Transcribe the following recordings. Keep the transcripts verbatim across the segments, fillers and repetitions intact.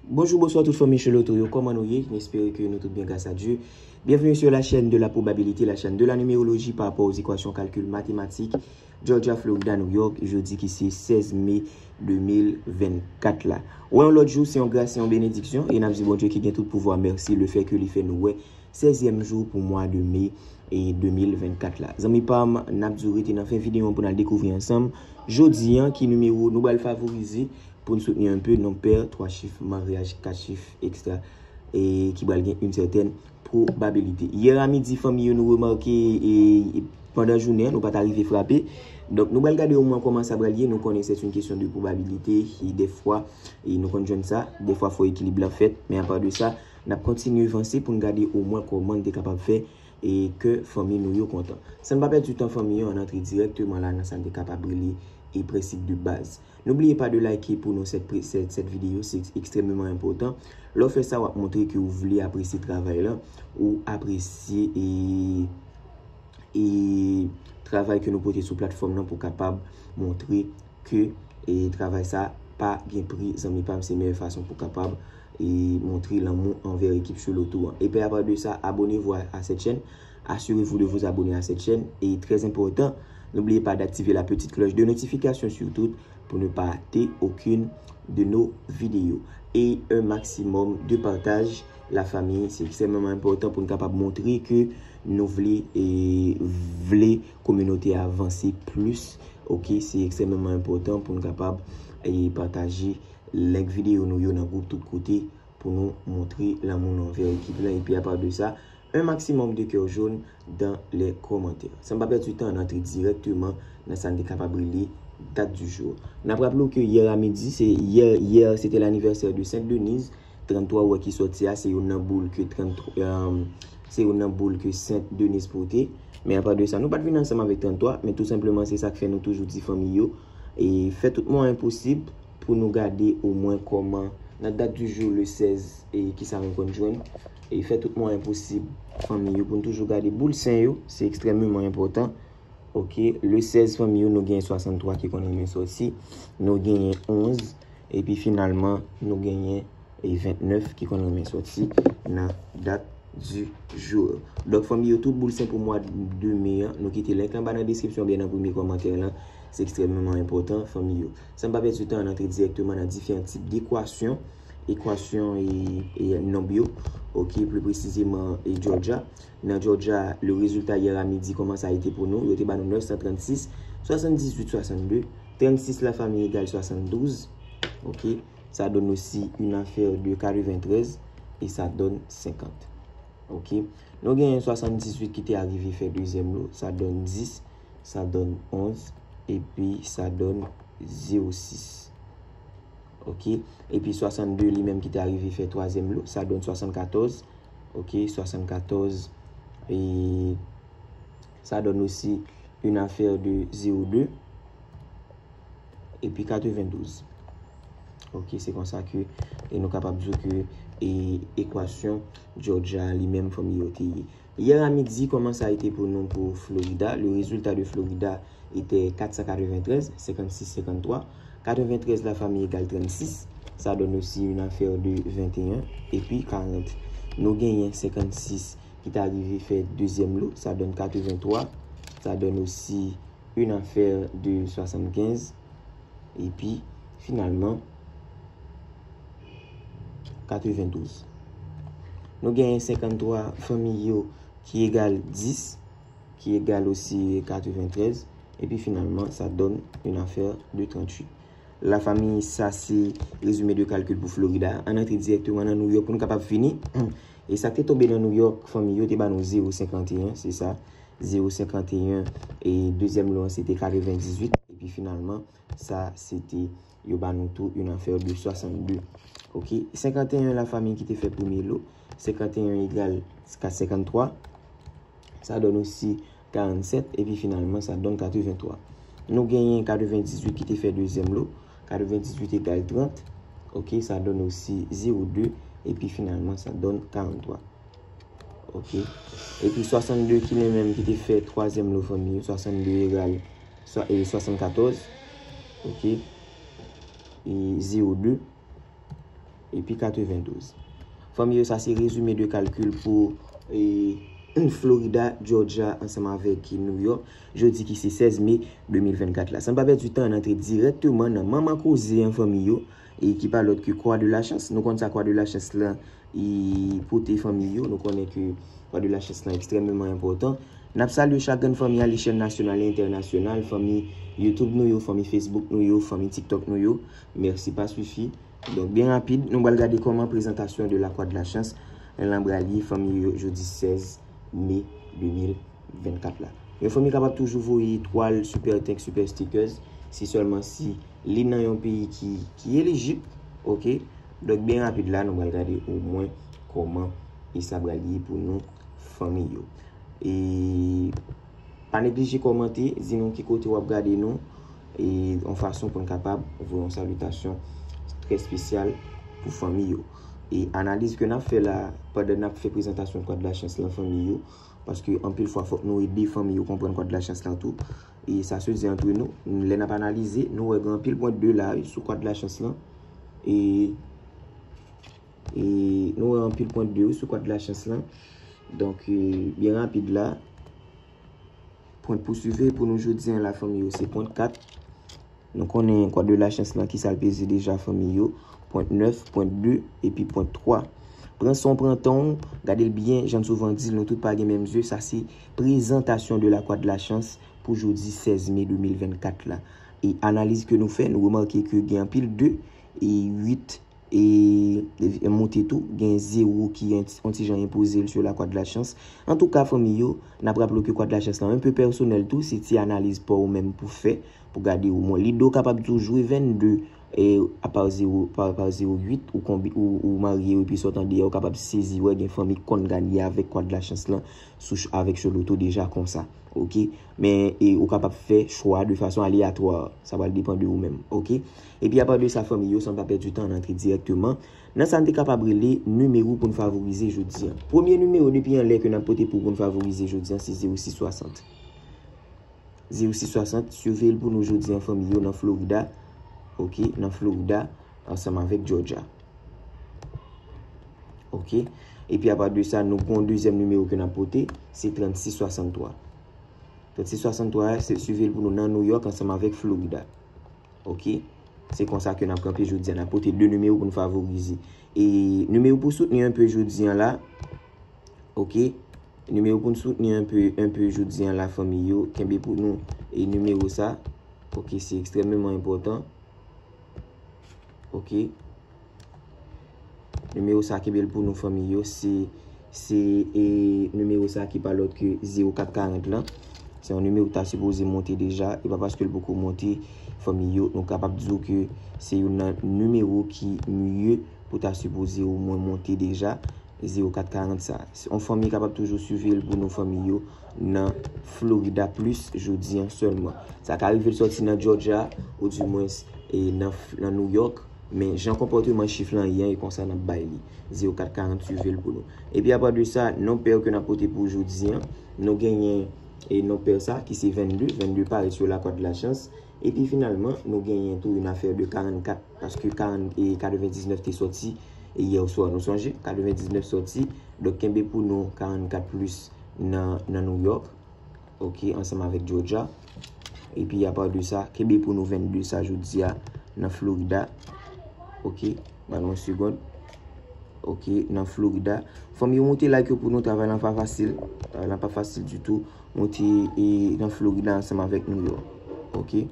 Bonjou, bonswa tout fanmi Cheloto yo, kòman nou ye? M espere ke nou tout byen gras a Dye. Bienvenue sur la chaîne de la probabilité, la chaîne de la numérologie par rapport aux équations calcul mathématique, Georgia, Florida, New York, jodi ki se sèz me de mil vennkat la. Wè yon lòt jou, se yon gras, se yon benediksyon, e n ap di Bondye ki gen tout pouvwa mèsi, lefètke li fè nou wè sèzyèm jou pou mwa de me e de mil vennkat la. Zanmi pa m, n ap di w rete nan fen videyo an pou n al dekouvri ansanm jodi an ki nimewo nou pral favorize pou n soutni enpe non pè, twa chif, maryaj, kat chif, eksetera, e ki pral gen yon sètèn pwobabilite. Yè a midi, fanmi yo, nou remake, e, e pandan jounen an, nou pa t arive frape. Donk, nou pral gade omwen kòman sa pral ye. Nou konnen c'est une question de probabilité, e dèfwa, e nou konn jwenn sa, dèfwa fò ekilib la fèt, men apa de sa, n ap kontinye vanse pou n gade omwen kòman n te kapab fè e ke fanmi nou yo kontan. San n pa pèdi tan, fanmi yo, ann antre dirèkteman la nan sa n te kapab rele e prensip de baz. N'oubliez pas de liker pour nous cette, cette, cette vidéo, c'est extrêmement important. Lè w fè sa, w ap montre ke w vle apresye travay la, ou apresye e, e travay ke nou pote sou platfòm nan pou kapab montre ke e travay sa pa gen pri, zanmi pa m, se meyè fason pou kapab e montre lanmou anvè ekip Cheloto an. Epi apa de sa, abonnez-vous à, à cette chaîne, assurez-vous de vous abonner à cette chaîne, et très important, n'oubliez pas d'activer la petite cloche de notification surtout pour ne pas rater aucune de nos vidéos. Et un maximum de partage, la famille, c'est extrêmement important pou n kapab montre ke nou vle e vle kominote a vanse plis. Ok, se ekstrèmeman enpòtan pou n kapab e pataje link videyo nou yo nan gwoup tout kote pou nou montre lanmou nou anvè ekip la. Epi apa de sa, un maximum de cœur jaune dans les commentaires. San pa pèdi tan, n antre dirèkteman nan sa n te kapab rele date du jour. N ap raple w ke yè a midi, se yè, yè se te l'anniversaire de Sainte Denise. Tranntwa wè ki sòti a, se youn nan boul ke tranntwa, um, se youn nan boul ke Sainte Denise pote. Men apa de sa, nou pa t vin ansanm avèk tranntwa, men tou senpleman se sa k fè nou toujou di fanmi yo, e fè tout mwayen posib pou nou gade omwen kòman, nan date du jour le seize, e kisa nou konn jwenn. E fè tout mwayen posib, fanmi yo, pou nou toujou gade boul sen yo, se ekstrèmeman enpòtan. Ok, le seize, fanmi yo, nou genyen swasanntwa ki konn renmen sòti, nou genyen onz, epi finalman, nou genyen e ventnèf ki konn renmen sòti nan date du jour. Donk, fanmi yo, tout boul sen pou mwa de me an, nou kite link anba nan deskripsyon oubyen nan premye kòmantè lan. Se ekstrèmeman enpòtan, fanmi yo. San pa pèdi tan, ann antre dirèkteman nan diferan tip dekwasyon, ekwasyon e, e nonb yo. Ok, pli presizeman, e Georgia. Nan Georgia, le résultat hier à midi, comment ça a été pour nous? Yo te ba nou nèf san trannsis, swasanndizuit, swasannde. Trannsis la famille égale soixante-douze. Ok, ça donne aussi une affaire de quatre-vingt-treize et ça donne cinquante. Ok, nou genyen swasanndizwit ki te arive fè dezyèm lo, sa donn dis, sa donn onz, epi sa donn zewo sis. Ok, epi swasannde li menm ki te arive fè twazyèm lo, sa donn swasannkatòz. Ok, swasannkatòz, e sa donn osi une affaire de zewo de. Epi katrevendouz. Ok, se konsa ke, e nou kapab di ke, e, ekwasyon Georgia li menm fanmi yo te ye. Hier à midi, comment ça a été pour nous pour Florida? Le résultat de Florida était quatre cent quatre-vingt-treize, cinquante-six, cinquante-trois. Quatre-vingt-treize la famille égale trente-six, ça donne aussi une affaire de vingt et un, epi quarante. Nou genyen senkannsis ki ta rive fè dezyèm lo, sa donn katrevenntwa, sa donn osi une affaire de soixante-quinze, epi finalman katrevendouz. Nou genyen senkanntwa fanmi yo ki egal dis, ki egal osi katreventrèz, epi finalman sa donn une affaire de tranntuit. La famille, sa se rezime de kalkil pou Florida. Ann antre dirèkteman nan New York pou nou kapab fini. E sa k te tonbe nan New York, fanmi yo te ba nou zewo senkanteyen, se sa. Zewo senkanteyen, e dezyèm lo an se te katrevendizuit, epi finalman, sa se te, yo ba nou tou une affaire de soixante-deux. Ok, senkanteyen la famille ki te fè premye lo, senkanteyen egal senkanntwa, sa donn osi karannsèt, epi finalman, sa donn katrevenntwa. Nou genyen katrevendizuit ki te fè dezyèm lo, katrevendizuit egal trant, ok, sa donn osi zewo de, epi finalman, sa donn karanntwa. Ok. Epi swasanndde ki li menm ki te fè twazyèm lo fanmi yo, swasanndde egal swa-, e, swasannkatòz. Ok. E zewo de. epi katrevendouz. Fanmi yo, sa se rezime de kalkil pou e, Florida, Georgia, ansanm avèk New York, jodi ki se sèz me de mil vennkat la. San pa pèdi tan, n antre dirèkteman nan manman koze an, fanmi yo, e ki pa lòt ke Kwa de la Chans. Nou konn sa Kwa de la Chans lan e pote, fanmi yo. Nou konnen ke Kwa de la Chans lan ekstrèmeman enpòtan. N ap salye chak grenn fanmi a lechèl nasyonal e entènasyonal, fanmi YouTube nou yo, fanmi Facebook nou yo, fanmi TikTok nou yo. Mèsi pa sifi. Donk, byen rapid, nou pral gade kòman prezantasyon de la Kwa de la Chans lan pral ye, fanmi yo, jodi sèz me de mil vennkat la. Yon fanmi kapab toujou voye etwal, super thanks, super stickers, si sèlman si li nan yon peyi ki, ki elijib, oke? Donk, byen rapid la, nou pral gade omwen kòman e sa pral ye pou nou, fanmi yo. E pa neglije kòmante, di nou ki kote w ap gade nou, e yon fason pou n kapab voye yon salitasyon trè espesyal pou fanmi yo. E analiz ke n ap fè la, pandan n ap fè prezantasyon Kwa de la Chans lan, fanmi yo, paske anpil fwa fòk nou ede fanmi yo konprann Kwa de la Chans lan tou. E sa se di antre nou, lè n ap analize, nou wè gen anpil pwen de la sou Kwa de la Chans lan. E, e nou wè anpil pwen de sou Kwa de la Chans lan. Donk, e, byen rapid la, pwen pou swive pou nou jodi an la, fanmi yo, se pwen kat. Nou konnen Kwa de la Chans lan, ki sa l peze deja, fanmi yo. Pwen nèf, pwen de, epi pwen twa. Pran san w, pran tan w, gade l byen, jan m souvan di l, nou tout pa gen menm zye, sa se prezantasyon de la Kwa de la Chans pou jodi sèz me de mil vennkat la. E analiz ke nou fè, nou remake ke gen anpil de e uit e, e monte tou, gen zewo ki yon ti, yon ti jan enpoze l sou la Kwa de la Chans. Antouka, fanmi yo, n ap raple w ke Kwa de la Chans lan enpe pèsonèl tou, se ti analiz pa w menm pou fè, pou gade omwen. Lide w kapab tou jwe vennde, e, apa zewo, pa, pa zewo uit, ou konbi, ou, ou marye, epi sa w tande a, ou kapab sezi, wè, gen fanmi k konn ganye avèk Kwa de la Chans lan, sou, avèk Choloto deja konsa. Oke? Men, e, ou kapab fè chwa de fason aleyatwa. Sa pral depann de ou menm. Oke? Epi apa de sa, fanmi yo, san pa pèdi tan, n antre dirèkteman nan sa n te kapab rele nimewo pou n favorize jodi an. Premye nimewo depi anlè ke n ap pote pou, pou n favorize jodi an, se zewo sis swasant. Zewo sis swasant, siveye l pou nou jodi an, fanmi yo, nan Florida. Oke? Nan Florida, ansanm avèk Georgia. Oke? Epi apa de sa, nou gen yon dezyèm nimewo ke n ap pote, se trannsis swasanntwa. Trannsis swasanntwa a, se siveye l pou nou nan New York ansanm avèk Florida. Oke? Se konsa ke n ap kanpe jodi an. N ap pote de nimewo pou n favorize. E nimewo pou soutni enpe jodi an la. Oke? Nimewo pou n soutni enpe, enpe jodi an la, fanmi yo. Kenbe pou nou e nimewo sa. Oke, se ekstrèmeman enpòtan. Oke? Nimewo sa, kenbe l pou nou, fanmi yo, se, se e, nimewo sa ki pa lòt ke zewo kat karant lan. Se yon nimewo ki ta sipoze monte deja, e pa paske l poko monte, fanmi yo, nou kapab di w ke se youn nan nimewo ki mye pou ta sipoze omwen monte deja, zewo kat karant sa. Se yon fanmi kapab toujou siveye l pou nou, fanmi yo, nan Florida plis jodi an sèlman. Sa ka rive l sòti nan Georgia, oudimwens, e nan, nan New York, men jan konpòteman chif lan ye an, e konsa n ap bay li. Zewo kat karant, siveye l pou nou. Epi apa de sa, non pè ke n ap pote pou jodi an, nou genyen e non pè sa ki se vennde, vennde parèt sou la Kwa de la Chans. Epi finalman, nou genyen tou yon afè de karannkat, paske karant, e katrevendiznèf te sòti e yè swa, nou sonje, katrevendiznèf sòti, donk kenbe pou nou karannkat plis nan, nan New York, oke, ansanm avèk Georgia. Epi apa de sa, kenbe pou nou vennde sa jodi a nan Florida, oke, ban nou yon segonn, oke, nan Florida. Fanmi yo, monte like yo pou nou, travay lan pa fasil, travay lan pa fasil ditou. Monte e nan Florida ansanm avèk New York. Oke?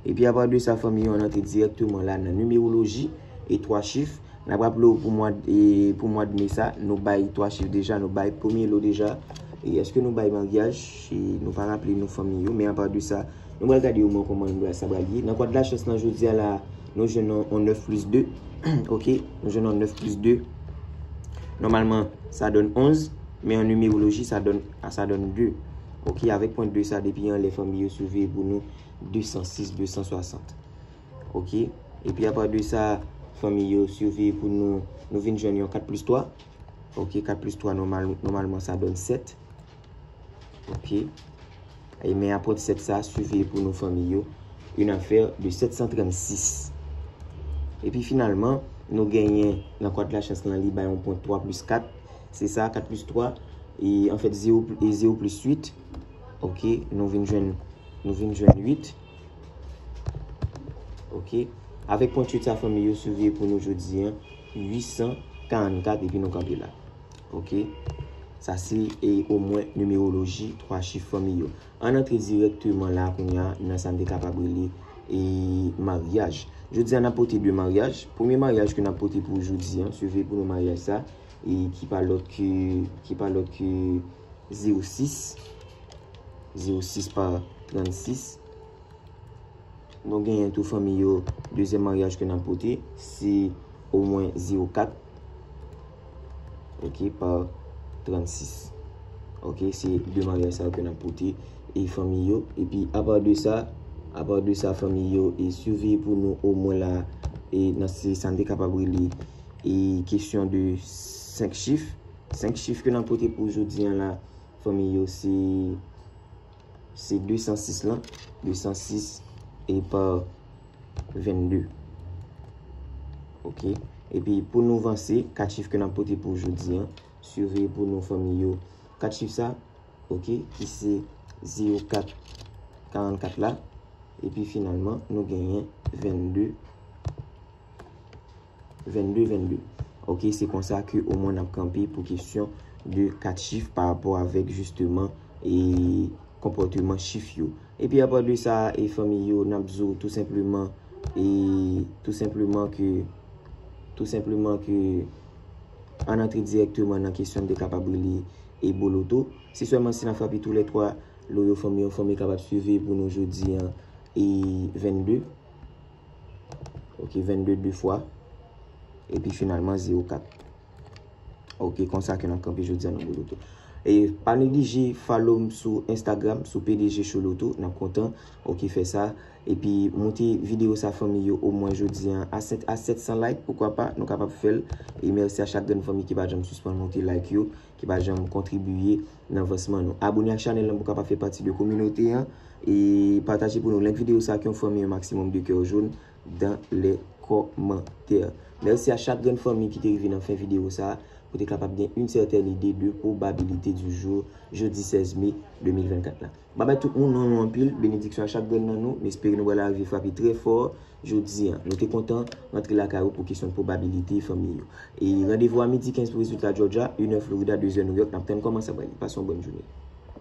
Epi apa de sa, fanmi yo, n antre dirèkteman la nan nimeroloji e twa chif. N ap raple w pou mwa, e pou mwa de me sa, nou bay twa chif deja, nou bay premye lo deja. E èske nou bay maryaj? E nou pa raple nou, fanmi yo, men apa de sa, nou pral gade omwen kòman nou, sa pral ye. Nan Kwa de la Chans lan jodi a la, nou jwenn yon, yon nèf plis de. Oke? Nou jwenn yon nèf plis de. Nòmalman, sa donn onz. Men an nimeroloji, sa donn, sa donn de. Oke, avèk pwen de sa, depi anlè, fanmi yo, siveye pou nou desansis, desanswasant. Oke? Epi apa de sa, fanmi yo, siveye pou nou, nou vin jwenn yon kat plis twa. Oke, kat plis twa nòmal, nòmalman sa donn sèt. Oke? E men apre sèt sa, siveye pou nou, fanmi yo, une affaire de sept cent trente-six. Epi finalman, Nou genyen nan kwad lachans lan, li bay yon pwen twa plis kat. Se sa, kat plis twa. E anfèt, zewo pl- e zewo plis uit. Ok, nou vin jwenn, nou vin jwenn uit. Ok. Avèk pwen uit sa, fanmi yo, siveye pou nou jodi an, uit san karannkat, epi nou kanpe la. Ok. Sa se e omwen nimeroloji twa chif, fanmi yo. Ann antre dirèkteman la kounye a nan sa n te kapab rele e maryaj. Jodi a n ap pote de maryaj. Premye maryaj ke n ap pote pou jodi an, siveye pou nou maryaj sa, e ki pa lòt ke, ki pa lòt ke zewo sis, zewo sis pa trannsis. Nou genyen tou, fanmi yo, dezyèm maryaj ke n ap pote, se omwen zewo kat, ok, pa trannsis. Ok, se de maryaj sa yo ke n ap pote, e fanmi yo. Epi, apa de sa, apa de sa, fanmi yo, e siveye pou nou omwen la, e nan se sa n te kapab rele, e kesyon de senk chif. Senk chif ke n ap pote pou jodi an la, fanmi yo, se se de san sis lan, de san sis e pa vennde. Ok. Epi pou nou vanse, kat chif ke n ap pote pou jodi an, siveye pou nou, fanmi yo, kat chif sa, ok, ki se zewo kat karannkat la. Epi finalman, nou genyen vennde, vennde, vennde. Ok, se konsa ke omwen n ap kanpe pou kesyon de kat chif pa rapò avèk jisteman e konpòteman chif yo. Epi apa de sa, e fanmi yo, n ap di w tou senpleman, e tou senpleman ke, tou senpleman ke ann antre dirèkteman nan kesyon n te kapab rele e boloto. Se sèlman si n ap frape toulètwa lo yo, fanmi yo, fanmi kapab siveye pou nou jodi an, e vennde. Ok, vennde de fwa. Epi finalman, zewo kat. Ok, konsa ke n ap kanpe jodi a nan boloto. E pa neglije follow m sou Instagram, sou P D G Show Loto, n ap kontan, ok, fè sa. Epi moute videyo sa, fanmi yo, omwen jodi an a sèt, a sèt san like, poukwa pa, nou kapab fè l. E mèsi a chak grenn fanmi ki pa janm sispann moute like yo, ki pa janm kontribiye nan vansman nou. Abone ak chanèl lan pou kapab fè pati de kominote an. E pataje pou nou link videyo sa ak yon fanmi, yon maksimòm de cœur jaune dans les commentaires. Mèsi a chak grenn fanmi ki te rive nan fen videyo sa a, pou te kapab gen yon sètèn ide de probabilité du jour, jodi sèz me de mil vennkat la. Babay tout moun, nou renmen nou anpil, benediksyon a chak grenn nan nou, m espere nou pral rive frape trè fò jodi an. Nou te kontan rantre lakay ou pou kesyon probabilité, fanmi yo. E randevou a midi kenz pou rezilta Georgia, inè Florida, dezè New York, n ap tann kòman sa pral ye. Pase yon bòn jounen.